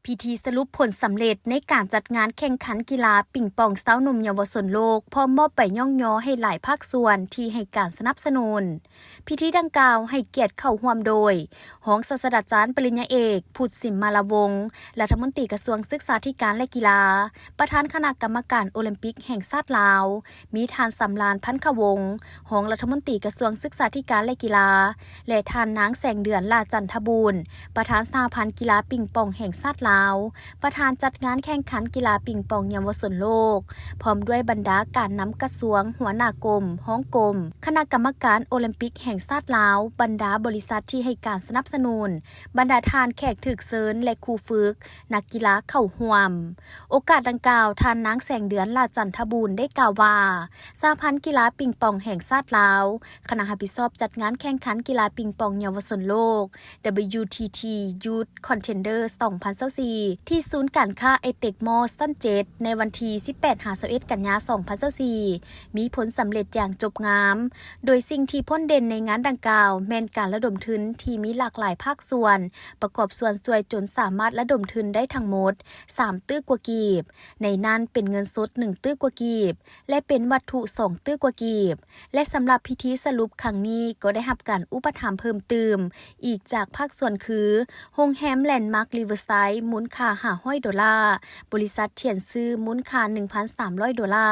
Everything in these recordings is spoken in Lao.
ພິທີສະຫຼຸບຜົນສຳເລັດໃນການຈັດງານແຂ່ງຂັນກິລາປິງປອງຊາວໜຸ່ມເຍົາວະຊົນໂລກ, ພ້ອມມອບໃບຍ້ອງຍໍໃຫ້ຫຼາຍພາກສ່ວນທີ່ໃຫ້ການສະໜັບສະໜູນ. ພິທີດັ່ງກ່າວໃຫ້ກຽດເຂົ້າຮ່ວມໂດຍ ຮອງສາດສະດາຈານປະລິນຍາເອກ ພຸດ ສິມມາລາວົງ ລັດຖະມົນຕີກະຊວງສຶກສາທິການ ແລະ ກິລາ, ປະທານຄະນະກຳມະການໂອລິມປິກແຫ່ງຊາດລາວ, ມີທ່ານ ສຳລານ ພັນຄະວົງ ຮອງລັດຖະມົນຕີກະຊວງສຶກສາທິການ ແລະ ກິລາ ແລະ ທ່ານນາງ ແສງເດືອນ ຫຼ້າຈັນທະບູນ ປະທານສະຫະພັນກິລາປິງປອງແຫ່ງຊາດລາວ, ປະທານຈັດງານແຂ່ງຂັນກິລາປິງປອງເຍົາວະຊົນໂລກ, ພ້ອມດ້ວຍບັນດາການນຳກະຊວງ, ຫົວໜ້າກົມ, ຮອງກົມ, ຄະນະກຳມະການໂອລິມປິກແຫ່ງຊາດລາວ, ບັນດາບໍລິສັດທີ່ໃຫ້ການສະໜັບສະໜູນ, ບັນດາທ່ານແຂກຖືກເຊີນ ແລະ ຄູຝຶກ, ນັກກິລາເຂົ້າຮ່ວມ. ໂອກາດດັ່ງກ່າວ, ທ່ານນາງ ແສງເດືອນ ຫຼ້າຈັນທະບູນ ໄດ້ກ່າວວ່າ ສະຫະພັນກິລາປິງປອງແຫ່ງຊາດລາວ, ຄະນະຮັບຜິດຊອບຈັດງານແຂ່ງຂັນກິລາປິງປອງເຍົາວະຊົນໂລກ WTT Youth Contender ສອງພັນຊາວສີ່ ທີ່ສູນການຄ້າໄອເຕັກມໍ ຊັ້ນເຈັດ ໃນວັນທີສິບແປດຫາຊາວເອັດ ກັນຍາ ສອງພັນຊາວສີ່ ມີຜົນສຳເລັດຢ່າງຈົບງາມ, ໂດຍສິ່ງທີ່ພົ້ນເດັ່ນໃນງານດັ່ງກ່າວ ແມ່ນການລະດົມທຶນທີ່ມີຫຼາກຫຼາຍພາກສ່ວນ ປະກອບສ່ວນຊ່ວຍຈົນສາມາດລະດົມທຶນໄດ້ທັງໝົດ ສາມຕື້ກວ່າກີບ, ໃນນັ້ນເປັນເງິນສົດ ໜຶ່ງຕື້ກວ່າກີບ ແລະ ເປັນວັດຖຸ ສອງຕື້ກວ່າກີບ ແລະ ສຳລັບພິທີສະຫຼຸບຄັ້ງນີ້ ກໍໄດ້ຮັບການອຸປະຖຳເພີ່ມຕື່ມອີກຈາກພາກສ່ວນຄື ໂຮງແຮມແລນມາກຣີເວີໄຊ ມູນຄ່າຫ້າຮ້ອຍໂດລາ, ບໍລິສັດທຽນຊື່ ມູນຄ່າໜຶ່ງພັນສາມຮ້ອຍໂດລາ,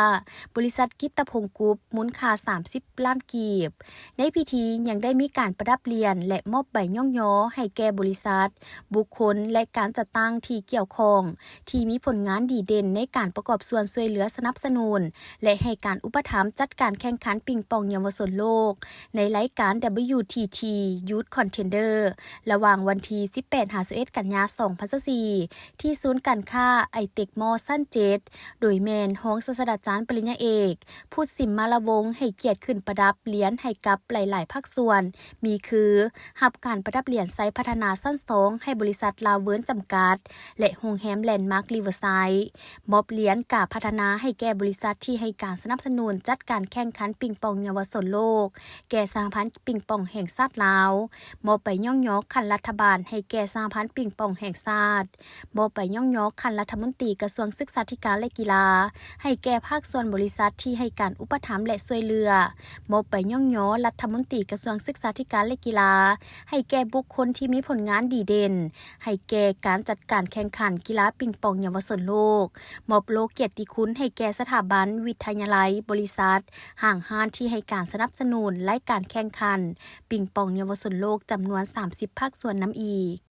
ບໍລິສັດກິດຕະພົງກຣຸບ ມູນຄ່າສາມສິບລ້ານກີບ. ໃນພິທີຍັງໄດ້ມີການປະດັບຫຼຽນ ແລະ ມອບໃບຍ້ອງຍໍໃຫ້ແກ່ບໍລິສັດ, ບຸກຄົນ ແລະ ການຈັດຕັ້ງທີ່ກ່ຽວຂ້ອງ ທີ່ມີຜົນງານດີເດັ່ນໃນການປະກອບສ່ວນຊ່ວຍເຫຼືອສະໜັບສະໜູນ ແລະ ໃຫ້ການອຸປະຖຳຈັດການແຂ່ງຂັນປິງປອງເຍົາວະຊົນໂລກ ໃນລາຍການ WTT Youth Contender ລະຫວ່າງວັນທີສິບແປດຫາຊາວເອັດ ກັນຍາ ສອງພັນຊາວສີ່ ທີ່ສູນການຄ້າໄອເຕັກມໍ ຊັ້ນເຈັດ ໂດຍແມ່ນຮອງສາດສະດາຈານປະລິນຍາເອກ ພຸດ ສິມມາລາວົງ ໃຫ້ກຽດຂຶ້ນປະດັບຫຼຽນໃຫ້ກັບຫຼາຍໆພາກສ່ວນ ມີຄື ຮັບການປະດັບຫຼຽນໄຊພັດທະນາຊັ້ນສອງໃຫ້ບໍລິສັດລາວເວີນຈຳກັດ ແລະ ໂຮງແຮມແລນມາກຣີເວີໄຊ, ມອບຫຼຽນກາພັດທະນາໃຫ້ແກ່ບໍລິສັດທີ່ໃຫ້ການສະໜັບສະໜູນຈັດການແຂ່ງຂັນປິງປອງເຍົາວະຊົນໂລກ ແກ່ສະຫະພັນປິງປອງແຫ່ງຊາດລາວ, ມອບໃບຍ້ອງຍໍຂັ້ນລັດຖະບານໃຫ້ແກ່ສະຫະພັນປິງປອງແຫ່ງຊາດ, ມອບໃບຍ້ອງຍໍຂັ້ນລັດຖະມົນຕີກະຊວງສຶກສາທິການ ແລະ ກິລາ ໃຫ້ແກ່ພາກສ່ວນບໍລິສັດທີ່ໃຫ້ການອຸປະຖຳ ແລະ ຊ່ວຍເຫຼືອ, ມອບໃບຍ້ອງຍໍລັດຖະມົນຕີກະຊວງສຶກສາທິການ ແລະ ກິລາ ໃຫ້ແກ່ບຸກຄົນທີ່ມີຜົນງານດີເດັ່ນ ໃຫ້ແກ່ການຈັດການແຂ່ງຂັນກິລາປິງປອງເຍົາວະຊົນໂລກ, ມອບໂລກກຽດຕິຄຸນໃຫ້ແກ່ສະຖາບັນວິທະຍາໄລ, ບໍລິສັດ, ຫ້າງຮ້ານທີ່ໃຫ້ການສະໜັບສະໜູນລາຍການແຂ່ງຂັນປິງປອງເຍົາວະຊົນໂລກຈຳນວນສາມສິບພາກສ່ວນນຳອີກ.